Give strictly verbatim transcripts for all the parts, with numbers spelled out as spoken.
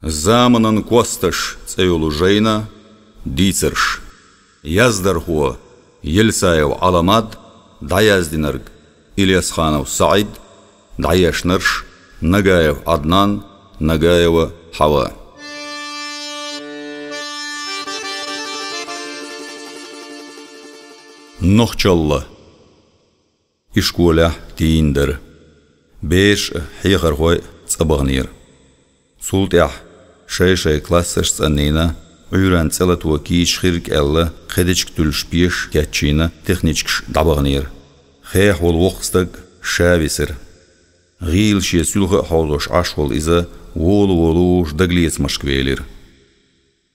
«Заманан косташ» цӀе йолу жайна дийцарш. Яздархо: Елисаев Ӏаламат, дӀаяздинарг: Илесханов СаӀид, дӀаешнарш: Нагаев Ӏаднан, Нагаева Хьава. Нохчалла. Ишколехь тийна дара. Бераш а, хьехархой а цӀа баханера. Цул тӀаьхьа шай-шай классаш цӀанйина, Ӏуьйранна цӀе лато кийча хирг аьлла, кхидӀа дечиг туьллуш пешаш кечйина, техничкаш дӀабаханера. Хеха волу воккха стаг ша висира. ГӀийла шен суьлхьа а хьовзош Ӏаш волу иза волу-волуш дагалецамашка велира.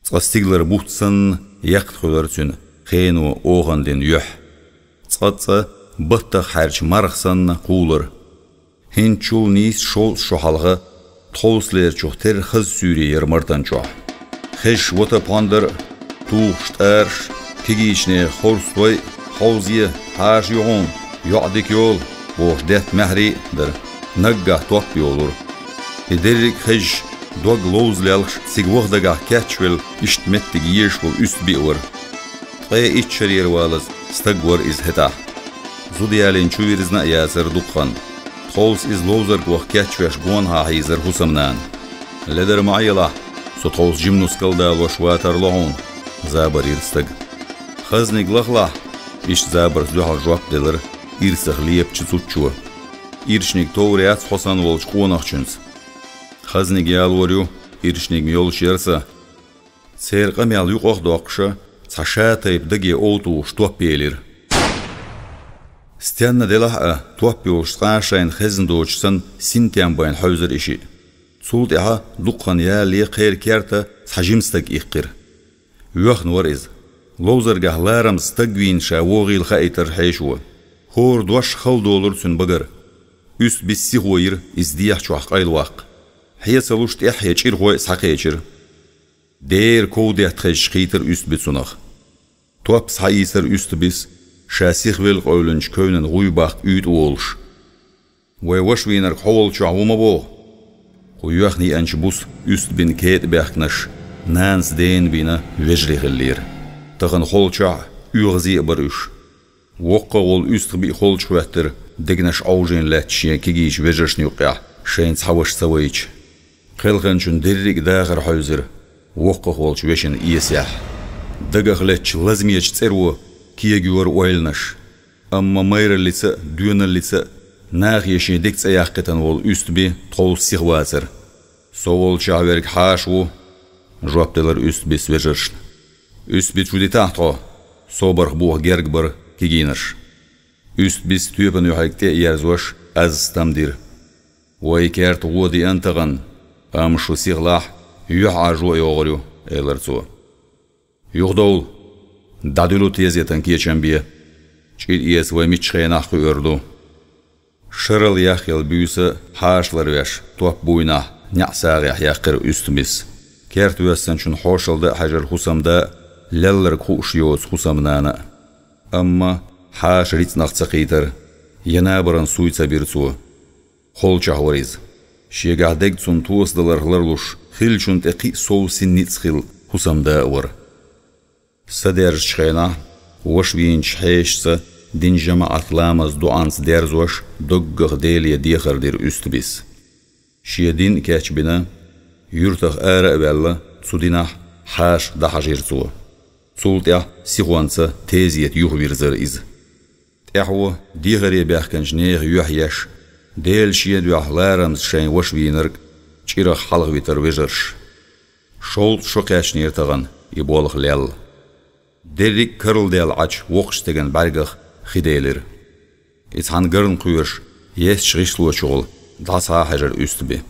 Цкъа стигалара бутт санна яккха хуьлура цуьнан хено охана дина юьхь. Цкъа-цкъа баттах хьаьрча марха санна кхулара. ХӀинцачул нийса шовзткъа шо хьалха тховсалерчух терра хаза суьйре яра Мартан чохь. Хезаш вата пхьондара а, тухуш тӀараш а, кегийчу нехан хорсталой а: «Хьовзае, хьаша ю хьуна, йоӀ дика йолу», – бохуш, даьтта маьхьарий а дара. Наггахь топ а йолура. И дерриг а хезаш, дог ловза лелхаш, цига ваха дагахь кечвелла, иштта меттиг езаш волу уьстаби а вара. Ткъе итт шарера валаза стаг вара иза хӀетахь. Зуда ялийна чувирзина а яцара дукха хан. Тховса иза ловзарг ваха кечвеш гонахьа хьийзара хӀусамнана. «Ледар ма Ӏелахь, со тховса жиманускал далош ван тарло хьуна», – забар йира стага. «Хазниг лахалахь», – иштта забарца дуьхьал жоп делара ирсах лепачу зудчо. «Ирчаниг товр яц хьо санна волчу къонахчуьнца». «Хазниг ялор ю, ирчаниг-м йолуш яра сан». Церан къамел юкъах а доккхуш, цхьа шатайпа даге овтуш топ елира. Стенна делахь а, топ йолуш цкъа а шайна хезна доцуш санна, синтем байна хьевзира и шиъ. Цул тӀаьхьа дукха хан ялале кхеран керта цхьа жима стаг иккхира. Воьхна вара иза. Ловзаргахь ларамаза стаг вийна ша вогӀийла хаийтара хьешо. ХӀора дош хала долура цуьнан багара. Уьстабис сихо йира иза дехьа чохь къайлаваккха. Хье ца луш, тӀаьххье чӀирхой а схьакхечира. Дера ков детта хезча, хийтира уьстаби цунах. Топ схьаийцира уьстабис, ша сихвелла къевлинчу кевнан гӀуй баккха уьйтӀа волуш. «Вай ваша вийнарг хьо волчохь ву ма боху?» Кху йоьхна еанчу буса уьстабина кетӀа баьхкинарш нанас дена бина вежарий хиллера. Тахана холчохь а, оьгӀазе а бара уьш. ВоккхагӀа волу уьстагӀбиъ холчу хӀоьттира, дегнаш Ӏовжийна лаьтташ шен кегийчу вежаршна юккъехь, шайна цхьа ваша ца вайча. Кхелханчун дерриг а дахар хьевзира воккхагӀа волчу вешина эсехь. Дагах леттачу лазамечу цӀеро кегайора ойланаш. Амма майраллица а, доьналлица а нахе шен дика цӀе яккхийтина волу уьстаби тховса сиха вацара. «Со волчохь верг хьаша ву», – жоп делара уьстабис вежаршна. «Уьстаби, чу дитахьа тхо», – собарх боху герга бара кегийнарш. Уьстабис тоьпан юьхьиг тӀе а ерзош, аз стам дира. «Вай керта гӀо деана тахана, амма шу сихалахь, юьхь Ӏаржо а йогӀур ю», – элара цо. «Юхадовла, дӀадуьллу тезетан кечам бен. ЧӀир эца вай миччу хенахь кхуьур ду». Шарал яхъелла буьйса хьаша ларвеш, топ буйнахь, неӀ сагӀехь яьккхира уьстабис. Керта воьссинчун хьошалла дан а хьаьжира хӀусамда а, лелларг хууш йоцу хӀусамнана а. Амма хьаша рицкъанах ца кхийтира, я набаран суй ца бира цо. Холчохь вара иза. Шегахь дерг цунна тосадаларх ларлуш, хиллачунна тӀе кхин а сов син ницкъ хилла хӀусамда а вара. Са даьржачу хенахь, ваша вийначу хьешаца дин жамаӀат ламаз доӀанца дерзош, доггах Деле дехар дира уьстабис. Шен дин а кечбина, юьртах ара а ваьлла, цу динахь хьаша дӀахьажийра цо. Цул тӀаьхьа сихонца тезета юхавирзира иза. ТӀаьхьо дехаре баьхкинчу нехан юьхь еш, Делан шен дуьхьа ларамаза шайн ваша вийнарг чӀирах хьалхавитира вежарш. Шовзткъа шо кхаьчнера тахана и болх лелла. Дерриг а карладелла Ӏачу воккхачу стеган бӀаьргах хи делира. И цхьана гарна кхоьруш, естачу гӀишлочухула дӀасахьаьжира уьстаби.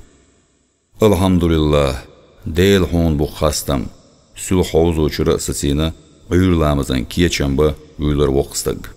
«АлхьамдулиллахӀ, Дела хьуна бу-кх хастам», – суьлхьа хьовзочуьра а сацийна, Ӏуьйра ламазан кечам бан вуьйлура воккха стаг.